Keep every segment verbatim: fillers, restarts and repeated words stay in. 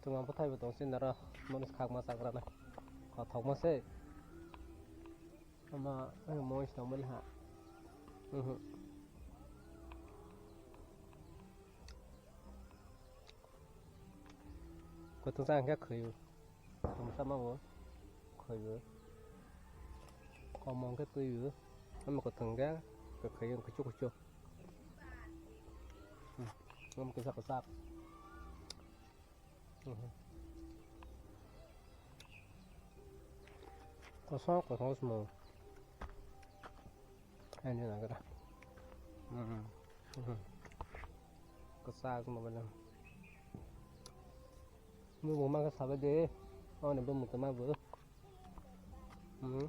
Tuma bwthai bo tong sini aro, moni khakma chakrana. Kothokma se. Ama, eh, moi se tongmani ha. Mhm. Kothok sa hwnkhe khwi. Tong sama bo. Khwi bo. Komo hwnkhe twi bo. Ama kothok hwnkhe kwkhwi, kuchuk kuchuk. Hmm. Ama kisa kwchak. Mhm. Kosong, kosong semua. Ini nak kira. Mhm. Mhm. Kesak semua benar. Ini rumah ke sabar deh. Oh, ini belum teman bu. Hmm.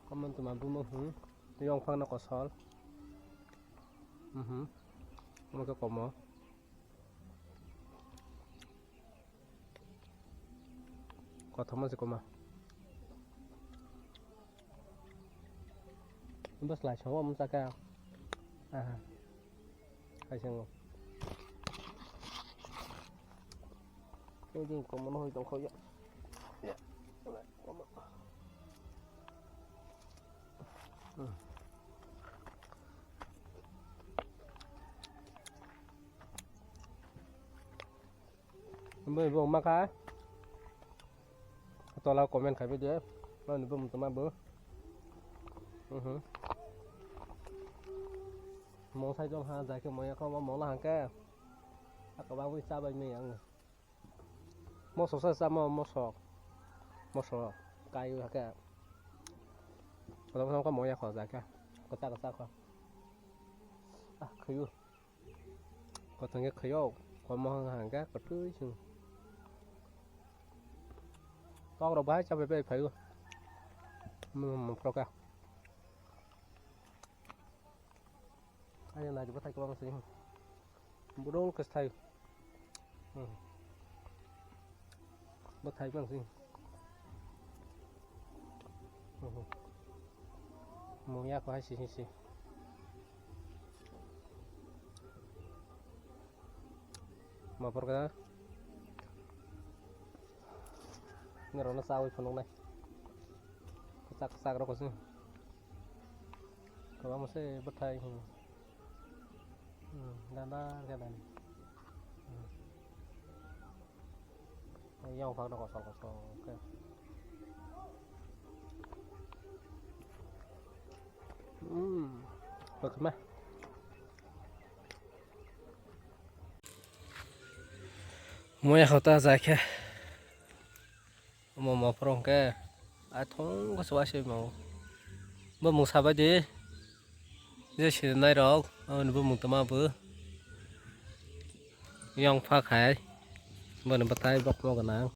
Kaman teman bu mau. Hmm. Yang fang nak kosol. Mhm. Mau ke komo. Kothoma se koma. Bwslai songo omo chakha. Aha. Hai songo. Tei jing komo no hoi tongkho ya. Ya. Hmm. Bo, bo ma kha. Tola comment khai di. Bo, bo toma bo. Mhm. Mo sai jong ha, jai khe mo ya kho, mo la hangke. Aka ba wi cha bai me yang. Moso sa sa mo, moso. Moso kai hake. Kotor kotor mo ya kho jai khe. Kota kota kho. Ah, khayu. Kothok khe khwio, komo hwnka hwnka kwtwi chwng. Kok rok bahai chabai bai phaio. Mung mung proka. Ayo nai bwthai kwbang se. Bwrwng kwthai. Hmm. Bwthai bang se. Mung ya ko hai si si si. Ma por ka. Ngi rona sa oi phunuk nai. Sak sak rok si. Kaba mo se bwthai. Hmm. Hmm, dana khe dani. Hmm. Yang phak no kosong kosong khe. Hmm. Kothoma. Moya hota jai khe. Omo mopro hwnkhe athong khe chuwai se mao. Bo mung sabai di. Je sinai rok, aboni bumung toma bo. Yang pha khai. Boni bwtai bokmo gwnang.